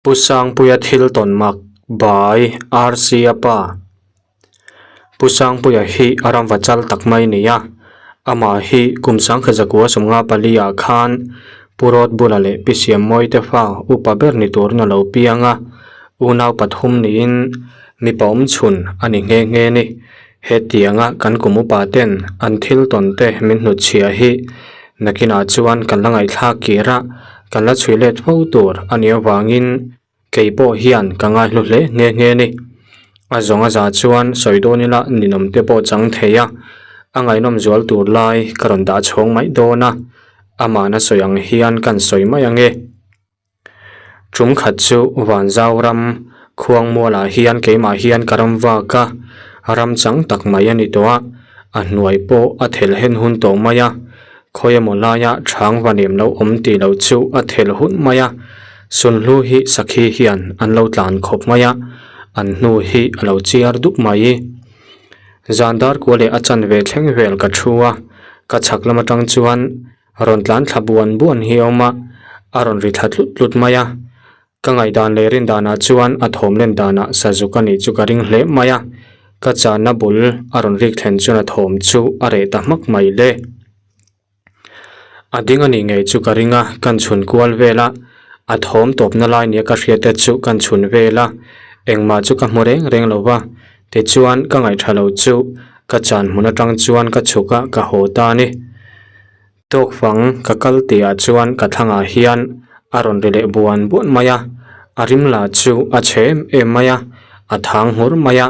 Pu Sangpuia thil tawn mak by RC-a pa. Pu Sangpuia hi a ramva chal tak mai ni a, amah hi kum sangkhat zakua sawmnga pali ah khan Pu Rawt bula leh Pi Siammawi te fa upa ber ni turin a lo piang a, unau pathum niin mipa awm chhun a ni nghe nghe ni. Hetianga kan kum upa ten an thil tawn te min hnutchhiah hi nakinah chuan kan la ngaihthlak kir a, kan la chhui let fo tur a nih avangin kei pawh hian ka ngaihlu hle nghe nghe ni. A zawng a za chuan sawi dawn ila ninawm te pawh chang thei a, a ngaihnawm zual tur lai ka rawn dah chhawng mai dawn a, amahna sawi ang hian kan sawi mai ange. Tum khat chu Vanzau ram Khuangmualah hian keimah hian ka ram vak a, ram chang tak mai a ni tawh a, a hnuai pawh a thel hen hun tawh mai a, khawi emaw laia chhang va nem lo awm tih loh chu a thel hun mai a, Sunhlu hi sakhi hian an lo tlan khawp mai a, an hnu hi a lo chiar dup mai. Zan dar kua leh a chanve thleng vel ka thu a, ka chhak lam atang chuan Rawn tlan thla buan buan hi a awm a, a rawn ri thla tlut tlut mai a. Ka ngaihdan leh rin danah chuan a thawm len danah sazuk a nih chu ka ring hle mai a. Ka channa bul a rawn rik thlen chuan a thawm chu a reh ta hmak mai le. A ding a nih ngei chu ka ring a, kan chhun kual vel a. A thawm tawpna lai nia ka hriat te chu kan chhun vel a, engmah chu ka hmu reng reng lo va. Tichuan ka ngaihṭha lo chu ka chan hmun aṭang chuan ka chhuk a, ka haw ta a ni. Tawk fang ka kal tihah chuan ka thlangah hian a rawn ri leh buan buan mai a, a rim lah chu a chhe em em mai a, a thang nghur mai a,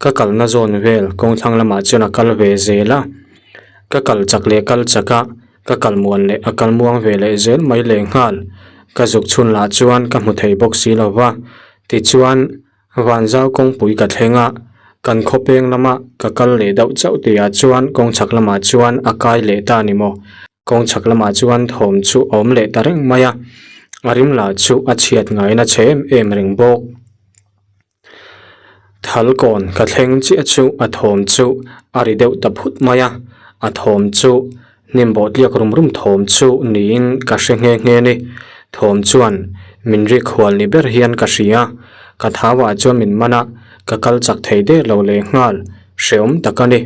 ka kalna zawn vel kawngthlang lamah chuan a kal ve zel a, ka kal chak leh kal chak a, ka kal muan leh a kal muang ve leh zel mai leh nghal, ka zuk chhun lah chuan ka hmu thei bawk si lo va, tichuan Vanzau kawngpui ka thleng a, kan khawpeng lama ka kal leh deuh chauh tihah chuan kawng chhak lamah chuan a kai leh ta a ni maw? Kawng chhak lamah chuan thawm chu a awm leh ta reng mai a, a rim lah chu a chhiat ngaiin a chhe em em reng bawk. Thal kawn ka thleng chiah chu a thawm chu a ri deuh ta phut mai a, a thawm chu Hnim bawh tliak rum rum thawm chu niin ka hre nghe nghe a ni. Thawm chuan min rik hual ni ber hian ka hria. Ka thauah chuan min man a, ka kal chak thei der lo leh nghal, hreawm tak a ni.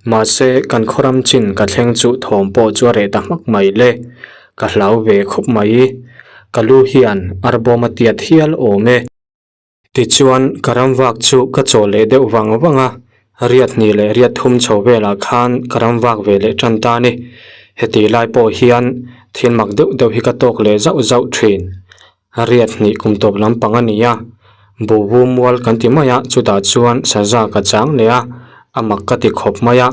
Mahse, kan khawram chin ka thleng chu thawm pawh chu a reh ta hmak mai le. Ka hlau ve khawp mai. Ka lu hian arbawm a tiat hial awm e. Tichuan, ka ram vak chu ka chaw leh deuh vang vang a, riat hnih leh riat thum chho velah khan ka ram vak ve leh tan ta a ni. Heti lai pawh hian thil mak deuh deuh hi ka tawk leh zauh zauh thin. Riat hnih kum tawp lampang a ni a, buhbu mual kan ti mai a, chutah chuan saza ka chang leh a, a mak ka ti khawp mai a.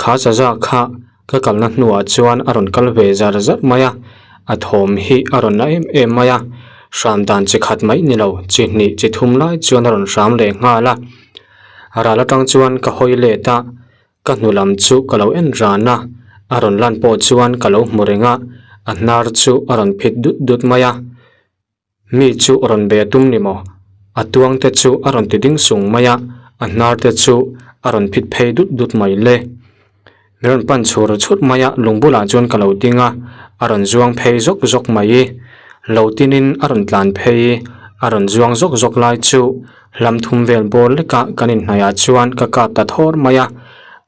Kha saza kha ka kalna hnuah chuan a rawn kal ve zar zar mai a, a thawm hi a rawn la em em mai a, hram dan chi khat mai ni lo, chi hnih chi thum lai chuan a rawn hram leh nghal a. Ral atang chuan ka hawi let a, ka hnu lam chu ka lo en ran a, a rawn lan pawh chuan ka lo hmu reng a, a hnar chu a rawn phit dut dut mai a. Mi chu rawn be a tum ni maw? A tuang te chu a rawn ti ding sung mai a, a hnar te chu a rawn phit phei dut dut mai le. Mi rawn pan chhur chhur mai a, lung bulah chuan ka lo ding a, a rawn zuang phei zawk zawk mai i. Lo tinin a rawn tlan phei i, a rawn zuang zawk zawk lai chu hlam thum vel bawr lekah kan inhnaihah chuan ka kap ta thawr mai a,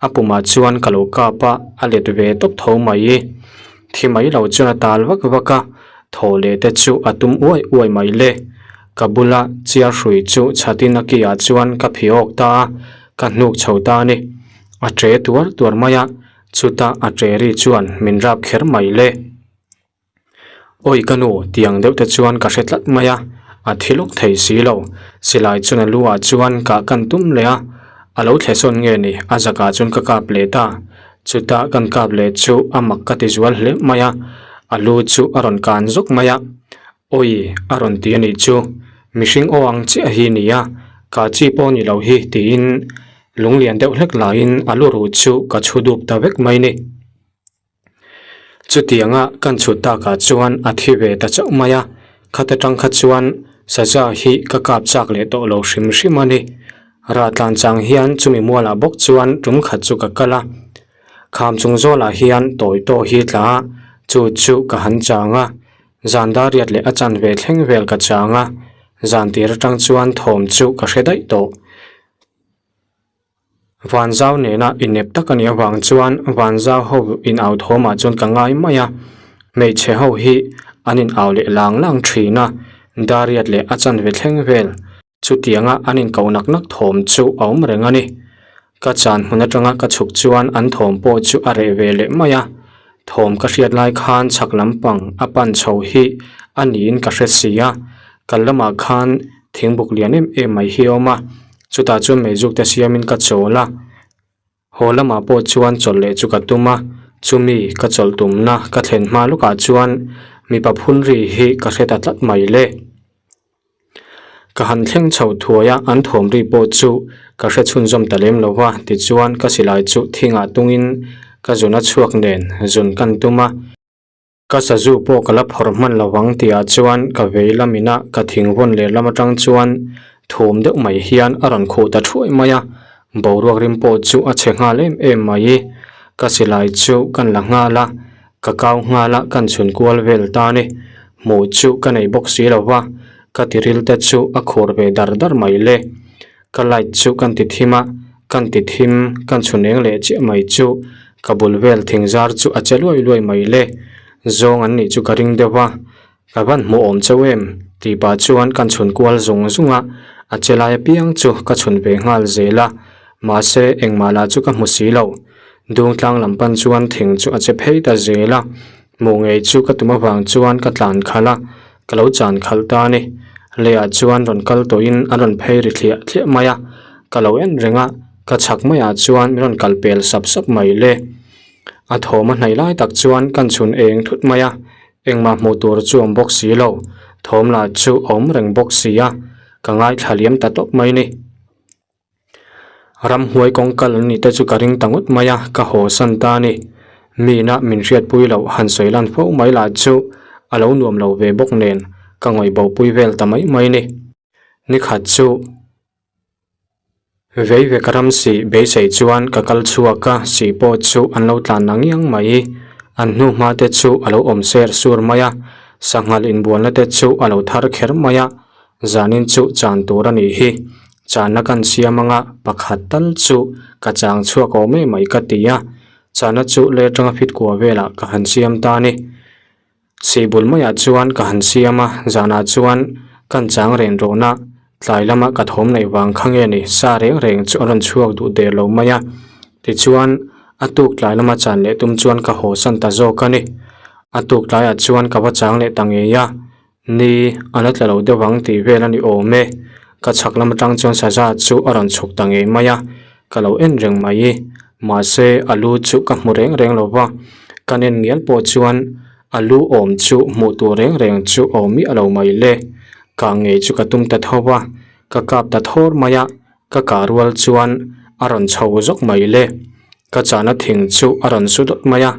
a pumah chuan ka lo kap a, a let ve tawp tho mai i. Thi mai lo chuan a tal vak vak a, thaw leh te chu a tum uai uai mai le. Ka bula chiar hrui chu chhatin a kiah chuan ka phi awk ta a, ka hnuk chho ta a ni. A ṭe tuar tuar mai a, chutah a ṭe ri chuan min rap kher mai le. Awi ka nu, tiang deuh te chuan ka hre tlat mai a, a thi lawk thei si lo. Silai chuan a lu ah chuan kah kan tum leh a, a lo thle sawn nge ni, a zakah chuan ka kap leh ta. Chutah kan kap leh chu a mak ka ti zual hle mai a, a lu chu a rawn kan zawk mai a, Awi a rawn ti a nih chu, mihring aw ang chiah hi ni a, ka chi pawh ni lo hi tiin lunglian deuh hlek laiin a lu ruh chu ka chhu dup ta vek mai ni. Chutianga kan chhut takah chuan a thi ve ta chauh mai a, khata tang kha chuan saza hi ka kap chak leh tawh lo hrim hrim a ni. Rah tlan chang hian chumi mualah bawk chuan tum khat chu ka kal a, kham chung zawlah hian tawi tawh hi tla a, chu chu ka han chang a, zan dar riat leh a chanve thleng vel ka chang a. Zan tir atang chuan thawm chu ka hre daih tawh. Vanzau nena inep tak a nih avang chuan Vanzau ho in au thawmah chuan ka ngai mai a, hmeichhe ho hi an in au leh lang lang thin a, Dariat leh a chanve thleng vel chutianga an in ko nak nak thawm chu a awm reng a ni. Ka chan hmun atanga ka chhuk chuan an thawm pawh chu a reh ve leh mai a, thawm ka hriat lai khan chhak lampang a pan chho hi a niin ka hre si a, kal lamah khan thingbuk lian em em mai hi a awm a. Chutah chuan meizuk te siamin ka chawl a, haw lamah pawh chuan chawlh leh chu ka tum a, chumi ka chawlh tumna ka thlen hma lawkah chuan mipa phun ri hi ka hre ta tlat mai le. Ka han thleng chho thuai a, an thawm ri pawh chu ka hre chhunzawm ta lem lo va, tichuan ka silai chu thingah tungin ka zun a chhuak nen zun kan tum a. Ka sazu pawh ka la phawrh hman lo vang tihah chuan ka vei lamina ka thing vawn leh lam atang chuan thum deuh mai hian a rawn khuh ta thuai mai a, boruak rim pawh chu a chhe nghal em em mai. Ka silai chu kan la nghal a, ka kau nghal a kan chhun kual vel ta ni. Hmuh chu ka nei bawk si lo va, ka tiril te chu a khur ve dar dar mai le. Ka light chu kan ti thim a, kan ti thim, kan chhun eng leh chiah mai chu ka bul vel thing zar chu a che luai luai mai le. Zawng an nih chu ka ring deuh a, ka van hmuh awm chauh em? Tih pah chuan kan chhun kual zung zung a, a che lai apiang chu ka chhun ve nghal zel a, mahse engmah lah chu ka hmu si lo. Dungtlang lam pan chuan thing chu a che phei ta zel a, hmuh ngei chu ka tum avang chuan ka tlan khalh a, Ka lo chan khalh ta a ni. Leiah chuan rawn kal tawhin an rawn phei ri thliah thliah mai a, ka lo en reng a, ka chhak maiah chuan min rawn kal pel sap sap mai le. A thawm a hnaih lai tak chuan kan chhun eng thut mai a, engmah hmuh tur chu awm bawk si lo, thawm lah chu a awm reng bawk si a, ka ngaithla liam ta tawp mai ni. Ramhnuai kawng kal an nih te chu ka ring ta ngawt mai a, ka haw san ta a ni. Mina min hriatpui loh han sawi lan fo mai lah chu a lo nuam lo ve bawk nen ka ngawih bo pui vel ta mai mai ni. Nikhat chu vei ve ka ram sih beisei chuan ka kal chhuak a, sih pawh chu an lo tlan na ngiang mai. An hnu hma te chu a lo awm ser sur mai a, sanghal inbualna te chu a lo thar kher mai a, Zanin chu chan tur a nih hi. Channa kan siam anga pakhat tal chu ka chang chhuak awm em mai ka ti a. Channa chu le atanga fit kua velah ka han siam ta a ni. Sihbul maiah chuan ka han siam a, zanah chuan kan chang ren rawn a, tlai lama ka thawm neih vang kha nge ni sa reng reng chu a rawn chhuak duh der lo mai a. Tichuan a tuk tlai lama chan leh tum chuan ka haw san ta zawk a ni. A tuk tlaiah chuan ka va chang leh ta ngei a. Ni, a la tla lo deuh ang tih vel a ni awm e. Ka chhak lam atang chuan saza chu a rawn chhuk ta ngei mai a, ka lo en reng mai. Mahse, a lu chu ka hmu reng reng lo va, kan en ngial pawh chuan a lu awm chu hmuh tur reng reng chu awm miah lo mai le. Kah ngei chu ka tum ta tho va, ka kap ta thawr mai a, ka kah rual chuan a rawn chho zawk mai le. Ka chahna thing chu a rawn su dawt mai a,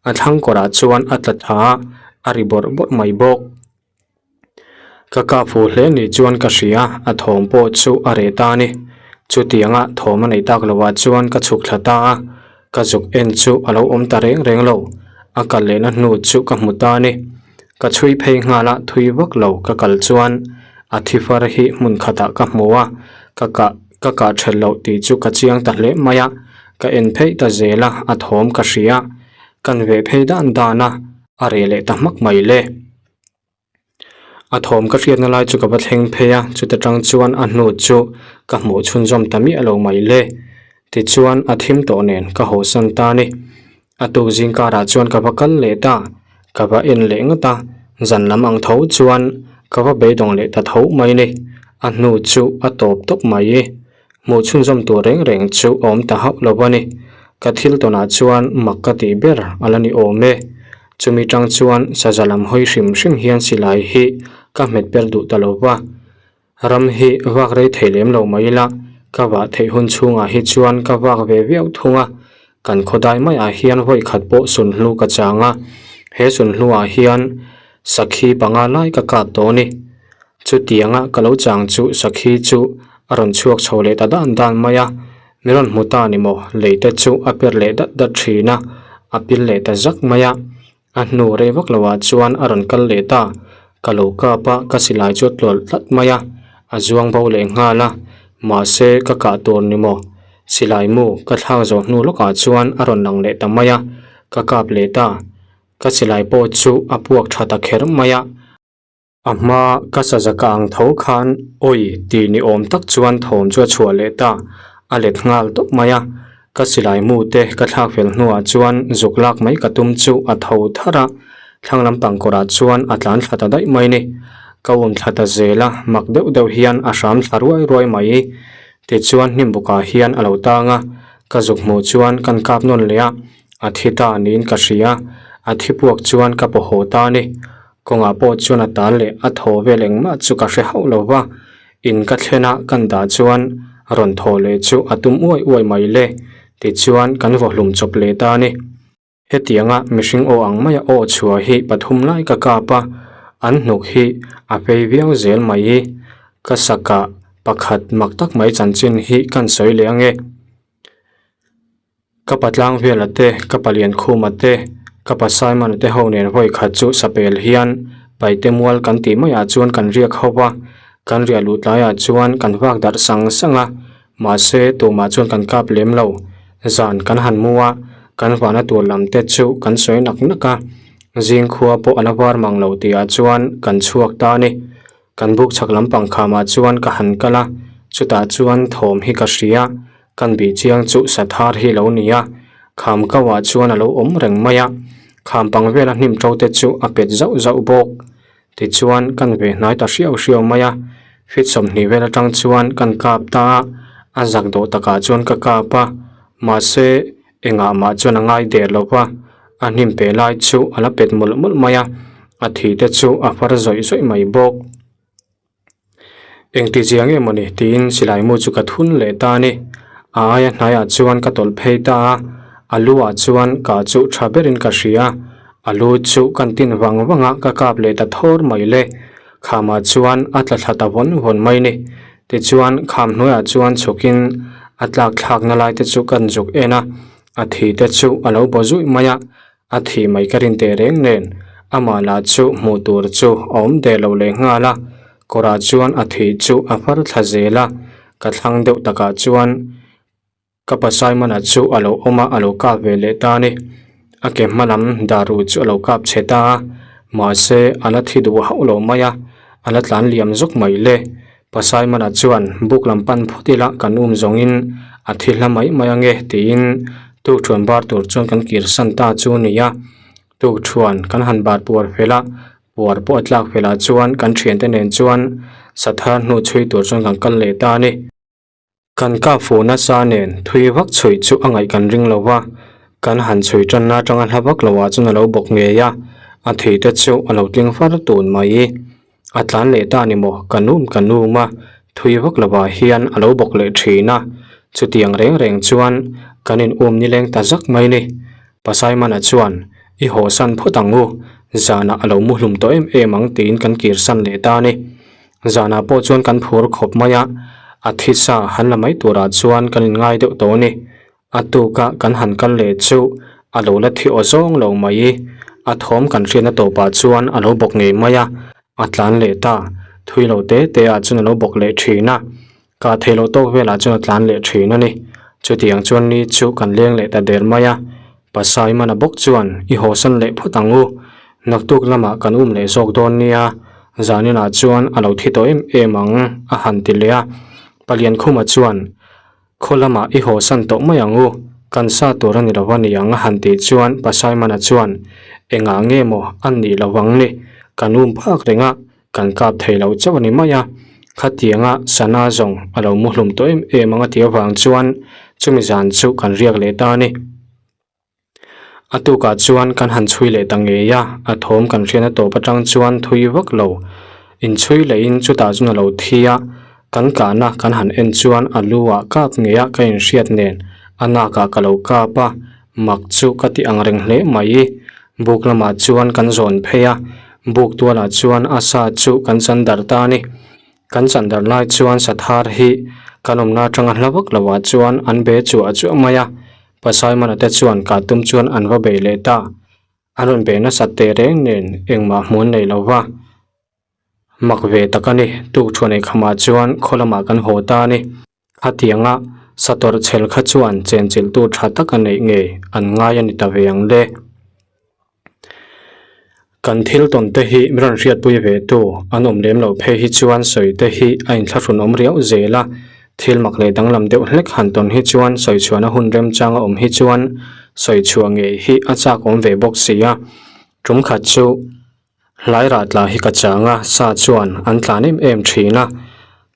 a thlang kawrah chuan a tla tha a, a ri bawrh bawrh mai bawk. Ka kah fuh hle ni chuan ka hria, a thawm pawh chu a reh ta a ni. Chutianga thawm a neih tak lovah chuan ka chhuk thla ta a, ka zuk en chu a lo awm ta reng reng lo. A kal lehna hnu chu ka hmu ta a ni. Ka chhui phei nghal a, thui vak lo ka kal chuan a thi far hi hmun khatah ka hmu a, ka kah ka kah ṭhelh loh tih chu ka chiang ta hle mai a, ka en phei ta zel a, a thawm ka hria. Kan veh phei dan dan a, a reh leh ta hmak mai le. A thawm ka hriatna lai chu ka va thleng phei a, chuta tang chuan a hnu chu ka hmuh chhunzawm ta miah lo mai le. Tichuan a thim tawh nen ka hawsan ta a ni. A tuk zing karah chuan ka va kal leh ta, ka va en leh ngawt a, zan lam ang tho chuan ka va beidawng leh ta tho mai ni. A hnu chu a tawp tawp mai. Hmuh chhunzawm tur reng reng chu a awm ta hauh lo a ni. Ka thil tawnah chuan mak ka tih ber a la ni awm e. Chumi tang chuan saza lam hawi hrim hrim hian silai hi ka hmet ber duh ta lo va. Ram hi vak rei thei lem lo mai ila, ka vah theih hun chhungah hi chuan ka vak ve viau thung a, kan khawdai maiah hian vawi khat pawh sunhlu ka chang a, he sunhluah hian sakhi panga lai ka kap tawh a ni. Chutianga ka lo chang chu sakhi chu a rawn chhuak chho leh ta dan dan mai a, mi rawn hmu ta ni maw, lei te chu a per leh dat dat thin a, a pil leh ta zak mai a. A hnu rei vak loah chuan a rawn kal leh ta. Ka lo kap a, ka silai chu a tlawlh tlat mai a, a zuang bo leh nghal a, mahse ka kah tur ni maw? Silai mu ka thlak zawh hnu lawkah chuan a rawn lang leh ta mai a, ka kap leh ta. Ka silai pawh chu a puak tha ta kher mai a. A hma ka saza ka ang tho khan awi tih ni awm tak chuan thawm chu a chhuah leh ta, a let nghal tawp mai a. Ka silai mu te ka thlak fel hnuah chuan zuk lak mai ka tum chu a tho thar a, thlang lampang kawrah chuan a tlan thla ta daih mai ni. Ka um thla ta zel a, mak deuh deuh hian a hram thla ruai ruai mai. Tichuan hnim bukah hian a lo tang a, ka zuk hmuh chuan kan kap nawn leh a, a thi ta niin ka hria, a thi puak chuan ka paw haw ta a ni. Kawngah pawh chuan a tal leh a thaw vel engmah chu ka hre hauh lo va, in ka thlen a kan dah chuan rawn thaw leh chu a tum uai uai mai le, tichuan kan vaw hlum chawp leh ta a ni. Hetianga mihring aw ang maia aw chhuah hi pathum lai ka kap a, an hnuk hi a phei viau zel mai. Ka sakah pakhat mak tak mai chanchin hi kan sawi leh ange. Ka pa Tlangvela te, ka pa Liankhuma te, ka pa Simon-a te ho nen vawi khat chu sapel hian Paite mual kan tih maiah chuan kan riak ho va, kan riah luh tlaiah chuan kan vak darh sang sang a, mahse tumah chuan kan kap lem lo. Zan kan han mu a, kan vana tur lam te chu kan sawi nak nak a, zing khua pawh a la var mang lo tihah chuan kan chhuak ta a ni. Kan buk chhak lampang khamah chuan ka han kal a, chutah chuan thawm hi ka hria, kan bih chiang chu sathar hi lo ni a, kham kauah chuan a lo awm reng mai a, kham pang vela hnim to te chu a pet zauh zauh bawk. Tichuan kan ve hnai ta hriau hriau mai a, feet 20 vel atang chuan kan kap ta a, a zak dawh takah chuan ka kap a, mahse Engah mah chuan a ngai der lo va, a hnim pe lai chu a la pet mawlh mawlh mai a, a thi te chu a far zawih zawih mai bawk. Engti chiang em awni tiin silai mu chu ka thun leh ta a ni. A aia hnaiah chuan ka tawlh phei ta a, a lu ah chuan ka chu tha berin ka hria, a lu chu kan tin vang vang a ka kap leh ta thawr mai le. Khamah chuan a tla thla ta vawn vawn mai ni. Tichuan kham hnuaiah chuan chhukin a tlak thlakna lai te chu kan zuk en a, a thi te chu a lo baw zuih mai a, a thi mai ka rin teh reng nen amah lah chu hmuh tur chu a awm der lo leh nghal a, kawrah chuan a thi chu a far thla zel a, ka thlang deuh takah chuan Ka pa Simon-a chu a lo awm a, a lo kap ve leh ta a ni. A ke hma lam daru chu a lo kap chhe ta a, mahse a la thi duh hauh lo mai a, a la tlan liam zawk mai le. Pa Simon-a chuan buk lam pan phawt ila kan um zawngin a thi hla mai mai ange tiin tukṭhuan bar tur chuan kan kir san ta chu a ni a. Tukṭhuan kan han bar puar fel a, puar pawh a tlak felah chuan kan ṭhiante nen chuan sathar hnu chhui tur chuan kan kal leh ta a ni. Kan kap fuh nasa nen thui vak chhuih chu a ngaih kan ring lo va, kan han chhui tanna atanga hla vak lo ah chuan a lo bawk ngei a, a thei te chu a lo tling far tun mai. A tlan leh ta ni maw ka num ka num a, thui vak lo ah hian a lo bawk leh thin a, chutiang reng reng chuan kan in um nileng ta zak mai ni. Pa Simon-a chuan i hawsan phawt ang u, zanah a lo muhlum tawh em em ang tiin kan kirsan leh ta a ni. Zanah pawh chuan kan phur khawp mai a, a thisa han la mai turah chuan kan inngai deuh tawh a ni. A tuka kan han kal leh chu a lo la thi aw zawng lo mai. A thawm kan hriatna tawpah chuan a lo bawk ngei mai a, a tlan leh ta. Thui lo te te ah chuan a lo bawk leh thin a, kah theih loh tawk velah chuan a tlan leh thin a ni. Chutiang chuan ni chu kan leng leh ta der mai a, Pasai mana bawk chuan i hawsan leh phawt ang u, naktuk lamah kan um leh zawk dawn nia, zaninah chuan a lo thi tawh em em ang a han ti leh a. Paliankhuma chuan, Khaw lamah i hawsan tawh mai ang u, kan sa tur a ni lo a ni ang a han tih chuan Pasai mana chuan, Engah nge maw a nih lo ang ni, kan um phak reng a, Kan kap thei lo chauh a ni mai a, khatianga sana zawng a lo muhlum tawh em em ang a tih avang chuan chumi zan chu kan riak leh ta a ni. A tukah chuan kan han chhui leh ta ngei a, a thawm kan hriatna tawp atang chuan thui vak lo inchhui lehin chutah chuan a lo thi a, kan kahna kan han en chuan a lu ah kap ngei a ka inhriat nen a nakah ka lo kap a, mak chu ka ti ang reng hle mai. Buk lamah chuan kan zawn phei a, buk tualah chuan a sa chu kan chan darh ta a ni. Kan chan darh lai chuan sathar hi kan awmna atanga hla vak loah chuan an be chuah chuah mai a, Pa Simon-a te chuan kah tum chuan an va bei leh ta. An rawn bei nasat teh reng nen engmah hmuh an nei lo va. Mak ve tak a ni, tukṭhuan ei khamah chuan khaw lamah kan haw ta a ni. Khatianga satawrh chhel kha chuan chenchilhtu tha tak a neih ngei an ngai a ni ta ve ang le. Kan thil tawn te hi mi rawn hriatpui ve tu an awm lem loh phei hi chuan sawi te hi a inthlahrun awm riau zel a, thil mak leh danglam deuh hlek han tawn hi chuan sawi chhuahna hun remchang a awm hi chuan sawi chhuah ngei hi a chak awm ve bawk si a. Tum khat chu Hlai rah tla hi ka chang a, sa chuan an tlan em em thin a,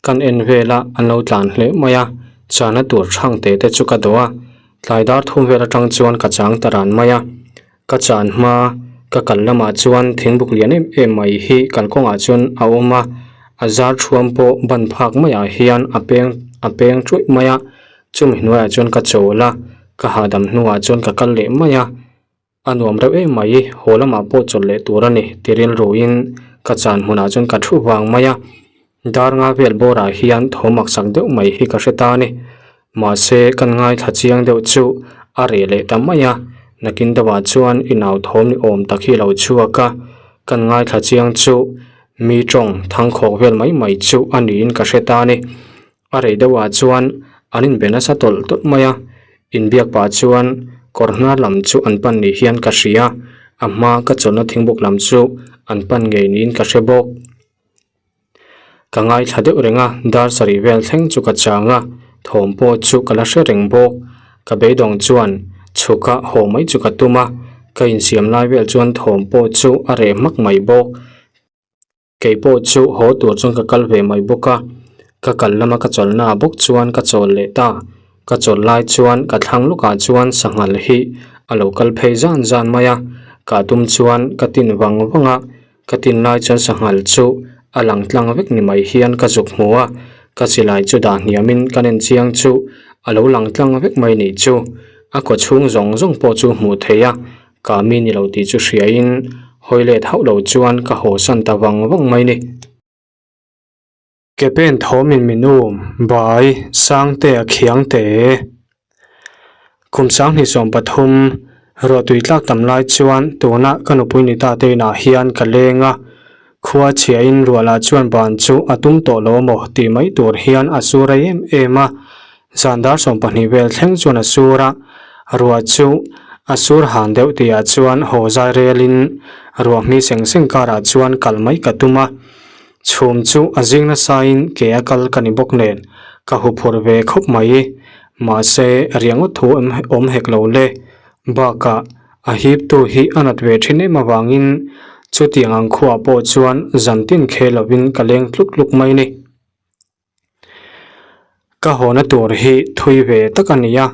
kan en vel a an lo tlan hle mai a, chana tur thang te te chu ka dawh a, tlai dar thum vel atang chuan ka chang ta ran mai a, ka chan hma ka kal lamah chuan thingbuk lian em em mai hi kalkawngah chuan a awm a, a zar thuam pawh ban phak maiah hian a peng a peng chuih mai a, chumi hnuaiah chuan ka chawl a, ka hahdam hnuah chuan ka kal leh mai a. A nuam reuh em mai, haw lamah pawh chawlh leh tur a ni ti rilruin ka chan hmunah chuan ka thu vang mai a. Dar nga vel bawrah hian tho maksak deuh mai hi ka hre ta a ni. Mahse, kan ngaithla chiang deuh chu a reh leh ta mai a, nakin deuhah chuan inau thawm ni awm tak hi a lo chhuak a. Kan ngaithla chiang chu mi tawng thangkhawk vel mai mai chu a niin ka hre ta a ni. A rei deuhah chuan an inbe nasa tawlh tawlh mai a, inbiak pah chuan kawr hnar lam chu an pan ni hian ka hria, a hma ka chawlhna thingbuk lam chu an pan ngei niin ka hre bawk. Ka ngaithla deuh reng a, dar sarih vel thleng chu ka chang a, thawm pawh chu ka la hre reng bawk. Ka beidawng chuan chhuka haw mai chu ka tum a, ka insiam lai vel chuan thawm pawh chu a reh hmak mai bawk. Kei pawh chu haw tur chuan ka kal ve mai bawk a, ka kal lama ka chawlhna ah bawk chuan ka chawl leh ta. Ka chawlh lai chuan ka thlang lawkah chuan sanghal hi a lo kal phei zan zan mai a, ka tum chuan ka tin vang vang a, ka tin lai chuan sanghal chu a lang tlang vek ni mai hian ka zuk hmu a, ka silai chu dah hniamin ka nen chiang chu a lo lang tlang vek mai nih chu. A kaw chhung zawng zawng pawh chu hmuh theih a, Ka mi ni lo tih chu hriain hawi let hauh lo chuan ka haw san ta vang vang mai ni. Ke pen thawmin min um, bai, Sangte a khiang te. Kum sanghnih 13, ruahtui tlak tam lai chuan tuna ka nupui ni ta te inah hian ka leng a, khua chhiain ruahlah chuan ban chu a tum tawh lo maw tih mai tur hian a su rei em em a, Zan dar 20 vel thleng chuan a sur a, ruah chu a sur han deuh tihah chuan haw zai relin ruah hmi seng seng karah chuan kal mai ka tum a. Chhum chu a zing nasain ke a kal ka ni bawk nen ka huphurh ve khawp mai. Mahse, riangawt thu awm hek lo le. Bakah, a hiptu hi a nat ve thin em avangin chutiang ang khuaah pawh chuan zantin khel lovin ka leng tluk tluk mai ni. Ka hawna tur hi thui ve tak a ni a,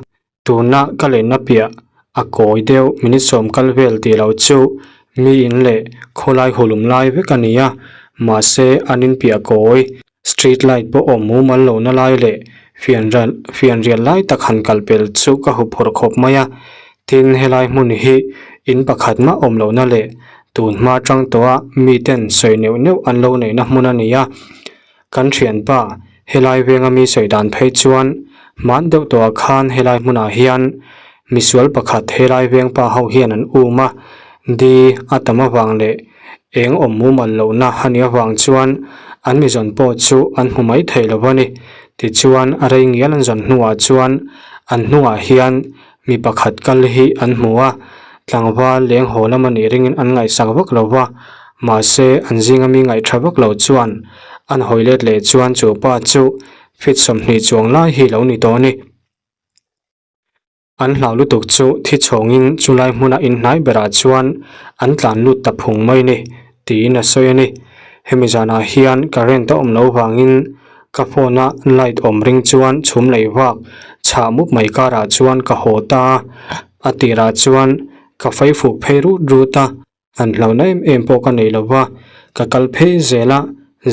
tuna ka lenna piah a kawi deuh minute sawm kal vel tih loh chu mi in leh khawlai hulum lai vek a ni a, mahse an in piah kawi street light pawh awm mumal lohna lai leh fianrial fianrial lai tak han kal pel chu ka huphurh khawp mai a, tin helai hmun hi in pakhat mah awm lohna leh tun hma tang tawha miten sawi neuh neuh an lo neihna hmun a ni a. Kan thianpa, helai venga mi sawi dan phei chuan hman deuh tawhah khan helai hmunah hian misual pakhat helai veng pa ho hian an um a, di a tam avang leh eng awm mumal lohna a nih avang chuan an mi zawn pawh chu an hmu mai thei lo a ni. Tichuan a rei ngial an zawn hnuah chuan an hnungah hian mi pakhat kal hi an hmu a, tlangval leng haw lam a nih ringin an ngaihsak vak lo va, mahse an zinga mi ngaihtha vak lo chuan an hawi let leh chuan chu pa chu feet 20 chuang lai hi lo ni tawh a ni. An hlau lutuk chu thi chhawngin chulai hmuna inhnai berah chuan an tlan lut ta phung mai ni tiin a sawi a ni. Hemi zanah hian current a awm lo vangin Ka phone a light awm ring chuan chhum lei vak chhah mup mai karah chuan ka haw ta a, a tirah chuan ka fei fuk phei rut rut a, han hlauhna em em pawh ka nei lo va, ka kal phei zel a,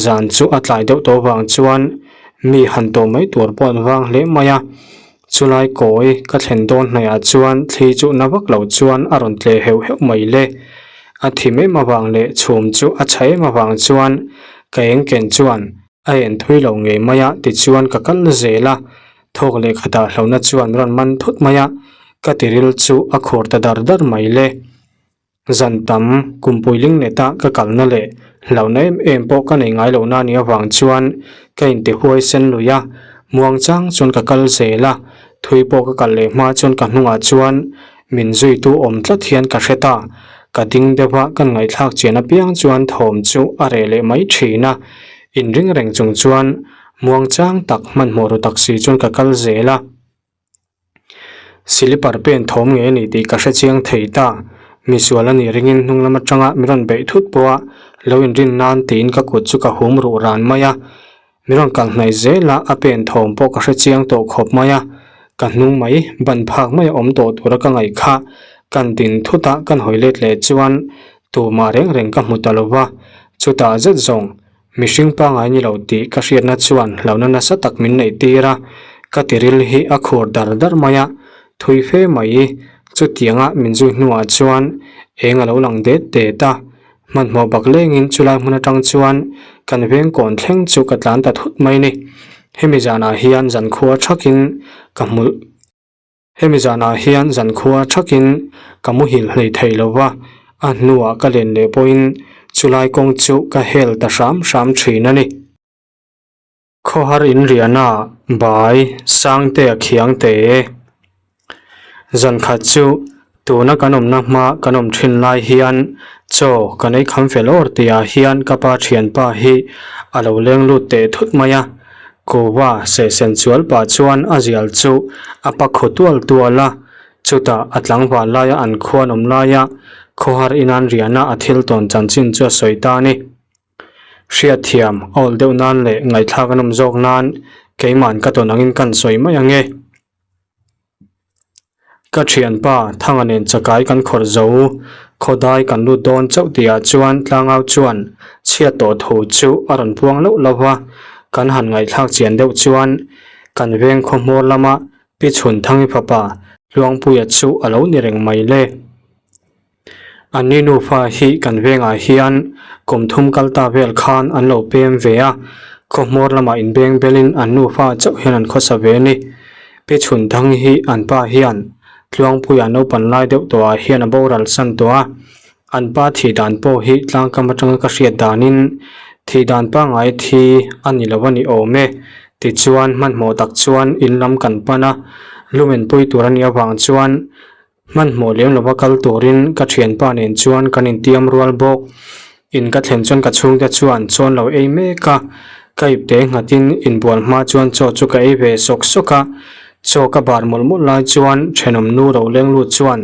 zan chu a tlai deuh tawh vang chuan mi han tawh mai tur pawh an vang hle mai a, chulai kawi ka thlen dawn hnaihah chuan thli chu na vak lo chuan a rawn tle heuh heuh mai le, a thim em avang leh chhum chu a chha em avang chuan ka eng ken chuan A en thui lo ngei mai a, tichuan ka kal zel a, thawk leh khatah hlauhna chuan rawn man thut mai a, ka tiril chu a khur ta dar dar mai le. Zan tam kum puiling neta ka kalna leh Hlauhna em em pawh ka nei ngai lohna a nih avang chuan ka inti huai sen lui a, muang chang chuan ka kal zel a, thui pawh ka kal leh hma chuan ka hnungah chuan min zuitu awm tlat hian ka hre ta. Ka ding deuh a, kan ngaihthlak chian apiang chuan thawm chu a reh leh mai thin a, inring reng chung chuan muang chang tak hmanhmawh ru tak si chuan ka kal zel a. Silipar pen thawm nge a ni tih ka hre chiang thei ta. Misual a nih ringin hnung lam atanga min rawn beih thut pawh a lo inrin nan tiin ka kut chu ka hum ruh ran mai a. Min rawn kal hnaih zel a, a pen thawm pawh ka hre chiang tawh khawp mai a. Ka hnung mai, ban phak mai a awm tawh tura ka ngaih kha kan din thut a, kan hawi let leh chuan tumah reng reng ka hmu ta lo va. Chutah zet zawng Mihring pangai ni lo tih ka hriatna chuan hlauhna nasa tak min neih tir a, ka tiril hi a khur dar dar mai a, thui fe mai chutianga min zui hnuah chuan eng a lo lang det det a, hmanhmawh bak lengin chulai hmun atang chuan kan veng kawn thleng chu ka tlan ta thut mai ni. Hemi zanah hian zankhua thakin ka hmu. Hemi zanah hian zankhua thakin ka muhil hlei thei lo va, a hnuah ka len leh pawhin chulai kawng chu ka hel ta hram hram thin a ni. Khawhar inriahna bai Sangtea khiang te e. Zankhat chu tuna kan awmna hma kan awm thin lai hian chaw kan ei kham fel awr tihah hian ka pa thianpa hi a lo leng lut teh thut mai a. Kuva sehsen chual pah chuan a zial chu a pa khaw tual tual a, chutah a tlangval laia an khuan awm laia khawhar inan riahna a thil tawn chanchin chu a sawi ta a ni. Hriatthiam a awl deuh nan leh ngaihthlak a nawm zawk nan keima'n ka tawn angin kan sawi mai ang e. Ka thianpa Thanga nen chakai kan khawrh zo, khawdai kan lut dawn chauh tihah chuan tlangau chuan chhiat tawh thu chu a rawn puang loh lo va, kan han ngaihthlak chian deuh chuan kan veng khaw hmawr lama Pi Chhunthangi fapa Tluangpuia chu a lo ni reng mai le. An ni nufa hi kan vengah hian kum thum kal ta vel khan an lo pem ve a, khawhmawr lamah inbeng belin an nufa chauh hian an khawsa ve a ni. Pi chhun dang hi an pa hian Tluangpuia naupan lai deuh tawhah hian a boral san tawh a, an pa thih dan pawh hi tlangkam atanga ka hriat danin thih dan pangngai thi a ni lo a ni awm e. Tichuan hmanhmawh tak chuan in lam kan pan a, lumen pui tur a nih avang chuan Hmanhmawh lem lova kal turin ka thianpa nen chuan kan intiam rual bawk. In ka thlen chuan ka chhungte chuan chawn lo ei mek a, ka ipte nghatin inbual hma chuan chaw chu ka ei ve sawk sawk a. Chaw ka bar mawlh mawlh lai chuan thenawm nu ro leng lut chuan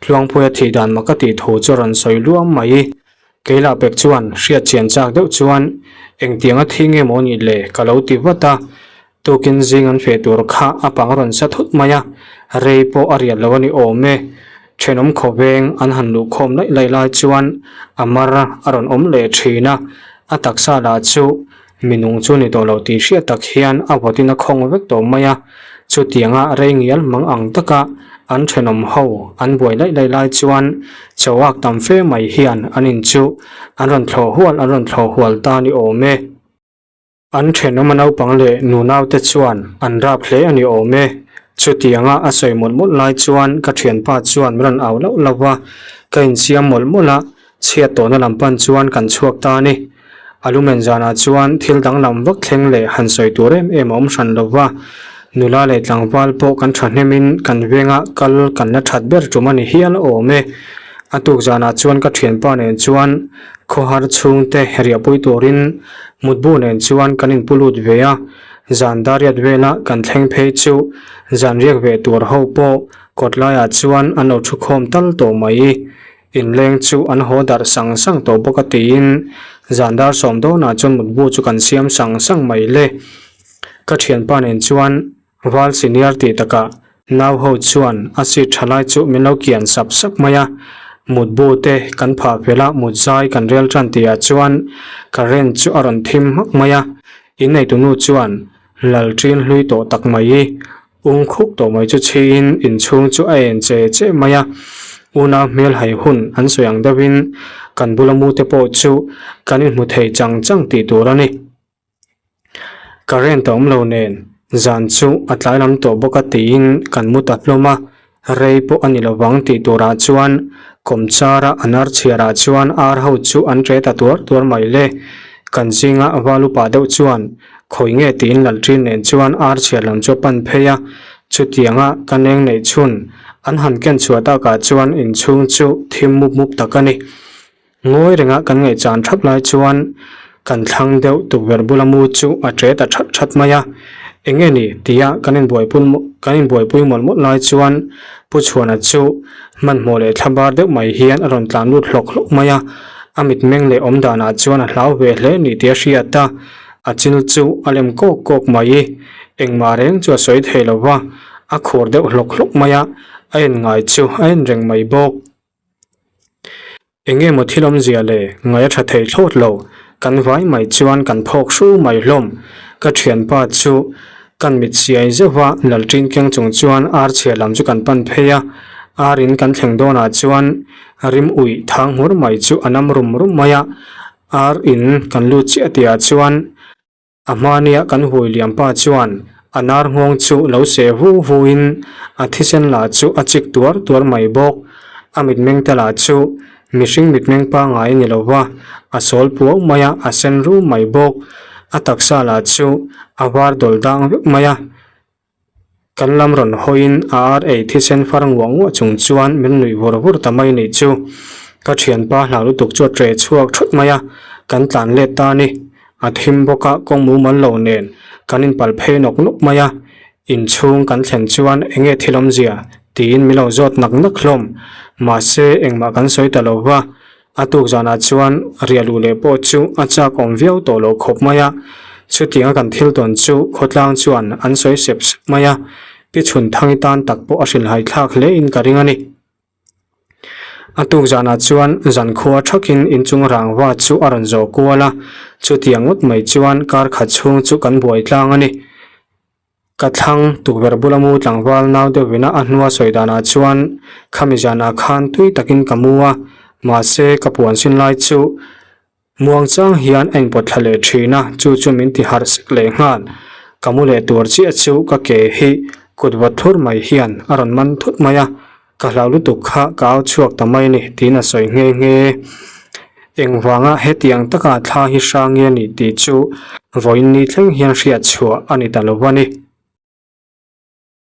Tluangpuia thih dan mak a tih thu chu a rawn sawi luam mai. Keilah pek chuan hriat chian chak deuh chuan engtianga thi nge maw nih le ka lo ti vat a. Tukin zing an feh tur kha a pang rawn sa thut mai a, rei pawh a riat lo a ni awm e. Thenawm khawveng an han luh khawm laih laih lai chuan a mar a rawn awm leh thin a, a taksa lah chu mi nung chu ni tawh lo tih hriat tak hian a vawtin a khawng vek tawh mai a. Chutianga rei ngial mang ang taka an thenawm ho an buai laih laih lai chuan chauak tam fe mai hian an in chu an rawn thlawh hual an rawn thlawh hual ta a ni awm e. An thenawm a naupang leh nunaute chuan an rap hle a ni awm e. Chutianga a sawi mawlh mawlh lai chuan ka thianpa chuan min rawn au lauh lauh a, ka insiam mawlh mawlh a, chhiat tawhna lam pan chuan kan chhuak ta a ni. A lumen zanah chuan thil danglam vak thleng leh han sawi tur em em a awm hran lo va, nula leh tlangval pawh kan thahnemin kan venga kal kan la that ber tum a ni hial awm e. A tuk zanah chuan ka thianpa nen chuan Khawhar chhungte riahpui turin mutbu nen chuan kan inpu lut ve a, zan dariat vela kan thleng phei chu zan riak ve tur ho pawh kawt laiah chuan an lo thu khawm tal tawh mai. Inleng chu an haw darh sang sang tawh bawk a tiin zan dar sawm dawnah chuan mutbu chu kan siam sang sang mai le. Ka thianpa nen chuan Val senior tih takah nau ho chuan a seat tha lai chu min lo kian sap sap mai a, mutbu te kan phah fel a, mut zai kan rel tan tihah chuan current chu a rawn thim hmak mai a, inneitunu chuan lal ṭin hlui tawh tak mai ung khuk tawh mai chu chhiin inchhung chu a en che che mai a, unau hmel hai hun an sawi ang deuhin kan bula mu te pawh chu kan inhmu thei chang chang tih tur a ni. Current a awm lo nen zan chu a tlai lam tawh bawk a tiin kan mu ta hlawm a, rei pawh a ni lovang tih turah chuan Kawmchara an ar chhiarah chuan ar ho chu an ṭe ta tuar tuar mai le. Kan zinga val upa deuh chuan khawi nge tiin lalṭin nen chuan ar chhiar lam chu a pan phei a, chutianga ka neng neih chhun an han ken chhuah takah chuan inchhung chu thim mup mup tak a ni. Ngawi renga kan ngaihchan thap lai chuan kan thlang deuh tukverh bula mu chu a ṭe ta that that mai a, eng nge ni tia kan inbuaipui kan inbuaipui mawlh mawlh lai chuan Pu Chhuana chu hmanhmawh leh thla bar deuh mai hian a rawn tlan lut hlawk hlawk mai a, a mitmeng leh awm danah chuan a hlau ve hle ni tih a hriat a, a chil chu a lem kawk kawk mai. Engmah reng chu a sawi thei lo va, a khur deuh hlawk hlawk mai a, a en ngai chu a en reng mai bawk. Eng emaw thil awmzia le ngaih a tha thei thlawt lo, kan vai mai chuan kan phawk hru mai hlawm. Ka thianpa chu kan mit siai zeuh va, Lalṭin keng chung chuan ar chhia lam chu kan pan phei a, ar in kan thleng dawnah chuan rim uih thang hmur mai chu a nam rum rum mai a, ar in kan lut chiah tihah chuan A hmania kan hui liam pa chuan a nar nghawng chu lo seh vu vu in a thisen lah chu a chik tuar tuar mai bawk. A mitmeng te lah chu mihring mitmeng pangngai a ni lo va, a sawl puau mai a, a sen ru mai bawk. A taksa lah chu a var dawl dang vek mai a. Kan lam rawn hawiin a ar ei thisen far nguah nguah chung chuan min nuih vur vur ta mai nih chu. Ka thianpa hlau lutuk chu a ṭe chhuak thut mai a, kan tlan let ta a ni. A thim bawk a, kawng mumal lo nen kan inpal phei nawk nawk mai a, inchhung kan thlen chuan eng nge thil awmzia tiin min lo zawt nak nak hlawm. Mahse, engmah kan sawi ta lo va, A tuk zanah chuan riahluh leh pawh chu a chak awm viau tawh loh khawp mai a, chutianga kan thil tawn chu khawtlang chuan an sawi sep sep mai a, pi chhun thangi tan tak pawh a hrilhhai thlak hle in ka ring a ni. A tuk zanah chuan zankhua thakin inchung rangva chu a rawn zawh kual a, chutiang ngawt mai chuan kar khat chhung chu kan buai tlang a ni. Ka thlang tukverh bula mu tlangval nau deuh ina a hnua sawi danah chuan khami zanah khan tui takin ka mu a, mahse ka puan sin lai chu muang chang hian a inpawt thla leh thin a, chu chu min ti harh sek leh nghal. Ka mu leh tur chiah chu ka ke hi kut vawt thlur mai hian a rawn man thut mai a, Ka hlau lutuk kha ka au chhuak ta mai ni tiin a sawi nghe nghe. Engvanga hetiang taka thla hi hrang nge ni tih chu vawiin ni thleng hian hriat chhuah a ni ta lo a ni.